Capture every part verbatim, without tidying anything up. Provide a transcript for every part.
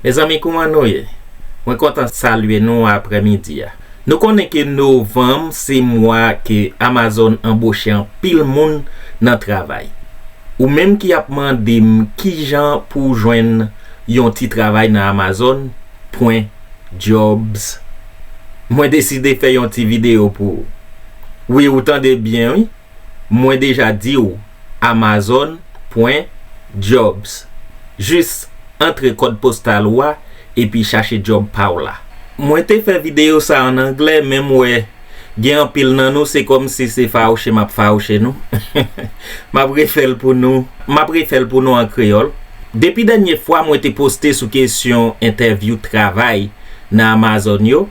Mezanmi, kouman nou ye? Mwen kontan salye nou aprèmidi a. Nou konnen ke novanm se mwa ke Amazon anboche anpil moun nan travay. Ou menm ki ap mande m kijan pou w jwenn yon ti travay nan Amazon, pwen jobs. Mwen deside fè yon ti videyo pou ou. Wi, ou tande byen, wi. Mwen deja di w, amazon pwen jobs. Jis antre kòd postal ou a epi chache djòb pa w la. Mwen te fè videyo sa a ann anglè, men m wè gen anpil nan nou, se kòmsi se fawouche m ap fawouche nou. M ap refè l pou nou, m ap refè l pou nou an kreyòl. Depi dènye fwa mwen te poste sou kesyon entèvyou travay nan Amazon yo,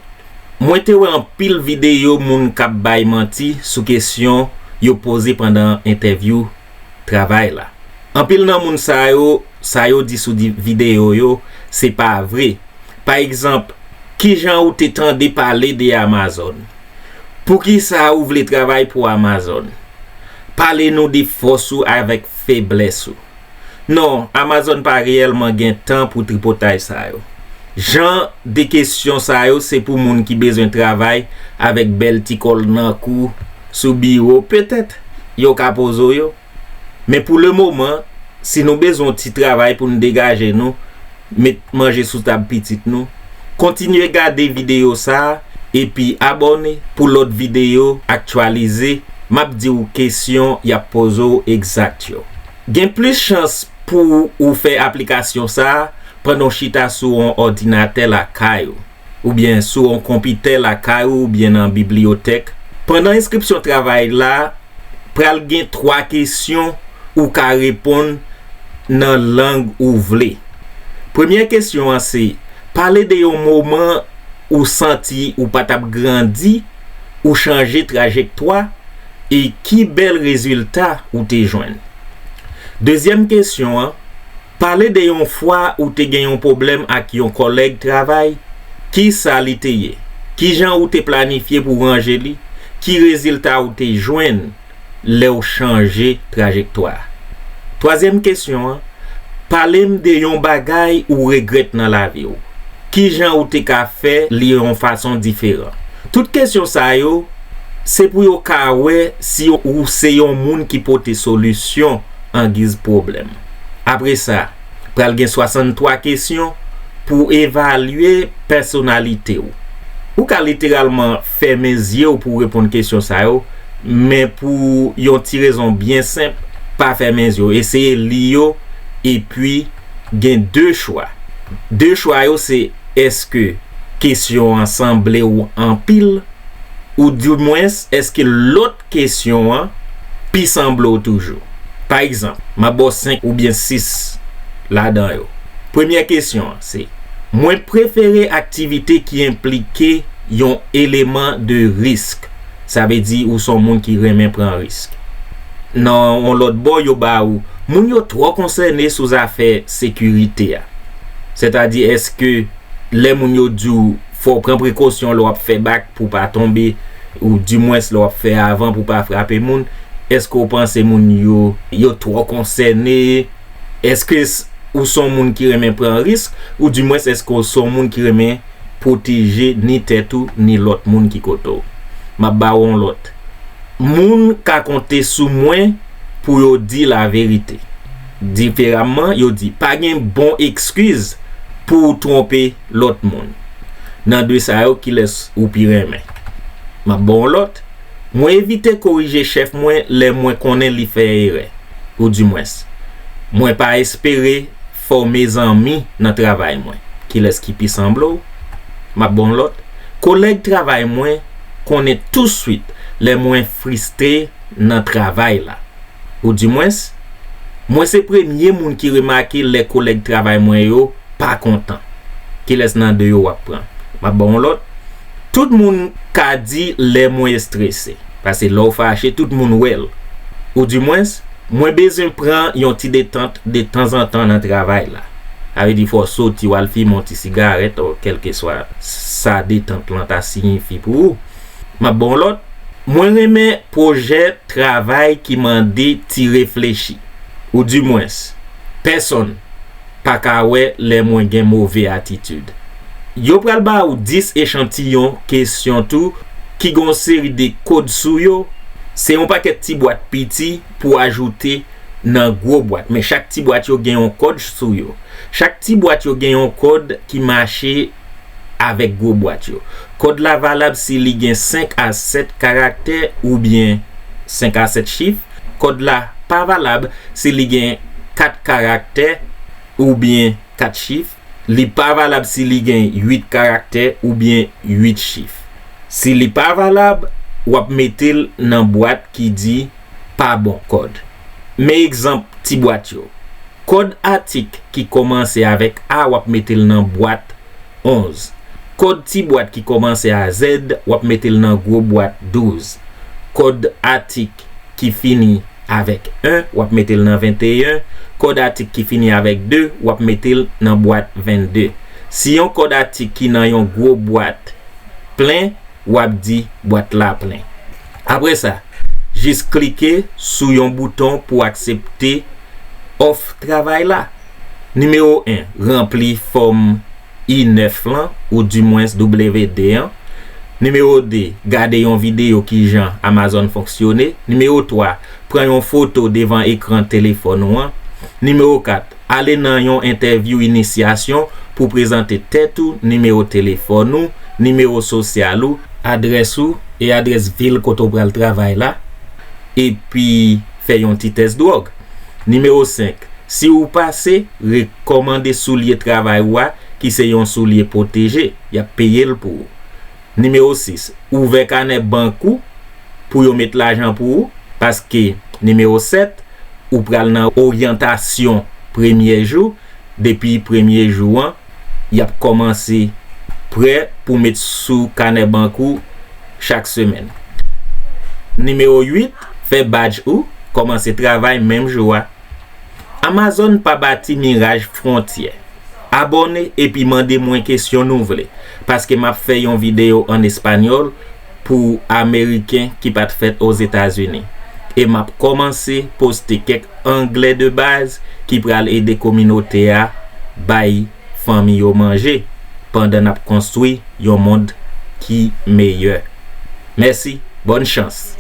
mwen te wè anpil videyo moun k ap bay manti sou kesyon yo poze pandan entèvyou travay la. Anpil nan moun sa yo, sa yo di sou di-, videyo yo, se pa vre. Pa egzanp, kijan ou te tande pale de Amazon? Poukisa ou vle travay pou Amazon? Pale nou de fòs ou avèk feblès ou. Non, Amazon pa reyèlman gen tan pou tripotay sa yo. Jan de kesyon sa yo se pou moun ki bezwen travay avèk bèl ti kòl nan kou, sou biwo, petèt yo ka poze w yo. Men pou lemoman, si nou bezwen yon ti travay pou n degaje nou, met manje sou tab pitit nou, kontinye gade videyo sa a, epi abòne pou lòt videyo aktyalize. M ap di w kesyon y ap poze w egzak yo. Gen plis chans pou ou fè aplikasyon sa a pandan w chita sou yon òdinatè lakay ou, oubyen sou yon konpitè lakay ou, oubyen nan bibliyotèk. Pandan enskripsyon travay la, pral gen twa kesyon ou ka reponn nan lang ou vle. Premyè kesyon an se, pale de yon moman ou santi ou pa t ap grandi, ou chanje trajektwa, e ki bèl rezilta ou te jwenn. Dezyèm kesyon an, pale de yon fwa ou te gen yon pwoblèm ak yon kòlèg travay, ki sa li te ye? Ki jan ou te planifye pou w ranje li? Ki rezilta ou te jwenn lè w chanje trajektwa? Twazyèm kesyon an, pale m de yon bagay ou regrèt nan lavi w. Ki jan ou te ka fè li yon fason diferan? Tout kesyon sa yo, se pou yo ka wè si ou se yon moun ki pote solisyon angiz pwoblèm. Apre sa, pral gen swasanntwa kesyon pou evalye pèsonalite w. Ou ka literalman fèmen zye w pou w reponn kesyon sa yo, men pou yon ti rezon byen senp, pa fèmen zye w. Eseye li yo, epi gen de chwa. De chwa yo se, èske kesyon an sanble w anpil, oudimwens èske lòt kesyon an pi sanble w toujou? Pa egzanp, m ap ba w senk oubyen sis ladan yo. Premyè kesyon an se, mwen prefere aktivite ki enplike yon eleman de risk. Sa vle di ou se yon moun ki renmen pran risk. Nan yon lòt bò, yo ba ou, moun yo twò konsène sou zafè sekirite a. Sètadi, èske lè moun yo di w fò w pran prekosyon lè w ap fè bak pou w pa tonbe, oudimwens lè w ap fè avan pou w pa frape moun, èske w panse moun yo, yo twò konsène? Èske s-, ou se yon moun ki renmen pran risk, oudimwens èske w se yon moun ki renmen pwoteje ni tèt ou ni lòt moun ki kote w? M ap ba w yon lòt. Moun ka konte sou mwen pou yo di laverite. Diferaman, yo di, pa gen bon ekskiz pou w twonpe lòt moun. Nan de sa yo, kilès ou pi renmen? M ap ba w yon lòt. Mwen evite korije chèf mwen lè mwen konnen li fè erè. Oudimwens, mwen pa espere fòme zanmi nan travay mwen. Kilès ki pi sanble w? M ap ba w yon lòt. Kolèg travay mwen konnen touswit lè mwen fristre nan travay la. Oudimwens, mwen se premye moun ki remake lè kolèg travay mwen yo pa kontan. Kilès nan de yo w ap pran? M ap ba w yon lòt. Tout moun ka di lè mwen estrese, paske lè w fache, tout moun wè l. Oudimwens, mwen bezwen pran yon ti detant de tanzantan nan travay la. Sa vle di fò w soti, w al fimen yon ti sigarèt, o kèlkeswa sa detant lan ta siyifi pou ou. M ap ba w yon lòt. Mwen renmen pwojè travay ki mande ti reflechi. Oudimwens, pèsonn pa ka wè lè mwen gen move atitid. Yo pral ba ou dis echantiyon kesyon tou ki gen yon seri de kòd sou yo. Se yon pakèt ti bwat piti pou ajoute nan gwo bwat, men chak ti bwat yo gen yon kòd sou yo. Chak ti bwat yo gen yon kòd ki mache avèk gwo bwat yo. Kòd la valab si li gen senk a sèt karaktè oubyen senk a sèt chif. Kòd la pa valab si li gen kat karaktè oubyen kat chif. Li pa valab si li gen uit karaktè oubyen uit chif. Si li pa valab, w ap mete l nan bwat ki di pa bon kòd. Men egzanp ti bwat yo. Kòd atik ki kòmanse avèk A, w ap mete l nan bwat onz. Kòd ti bwat ki kòmanse a Z, w ap mete l nan gwo bwat douz. Kòd atik ki fini avèk en, w ap mete l nan venteyen. Kòd atik ki fini avèk de, w ap mete l nan bwat vennde. Si yon kòd atik ki nan yon gwo bwat plen, w ap di bwat la plen. Apre sa, jis klike sou yon bouton pou aksepte òf travay la. Nimewo en, ranpli fòm I nèf lan, oudimwens W D an. Nimewo de, gade yon videyo kijan Amazon fonksyone. Nimewo twa, pran yon foto devan ekran telefòn ou an. Nimewo kat, ale nan yon entèvyou inisyasyon pou prezante tèt ou, nimewo telefòn ou, nimewo sosyal ou, adrès ou e adrès vil kote w pral travay la, epi fè yon ti tès dwòg. Nimewo senk, si w pase, rekòmande soulye travay ou a, ki se yon soulye pwoteje, y ap peye l pou ou. Nimewo sis, ouvè kanè bank ou pou yo met lajan pou ou, paske nimewo sèt, ou pral nan oryantasyon premye jou. Depi premye jou an, y ap kòmanse prè pou met sou kanè bank ou chak semèn. Nimewo uit, fè badj ou, kòmanse travay menm jou a. Amazon pa bati miraj fwontyè. Abòne epi mande mwen kesyon nou vle, paske m ap fè yon videyo an espanyòl pou Ameriken ki pa t fèt Ozetazini. E m ap kòmanse poste kèk anglè de baz ki pral ede kominote a bay fanmi yo manje pandan n ap konstwi yon mond ki meyè. Mèsi, bòn chans!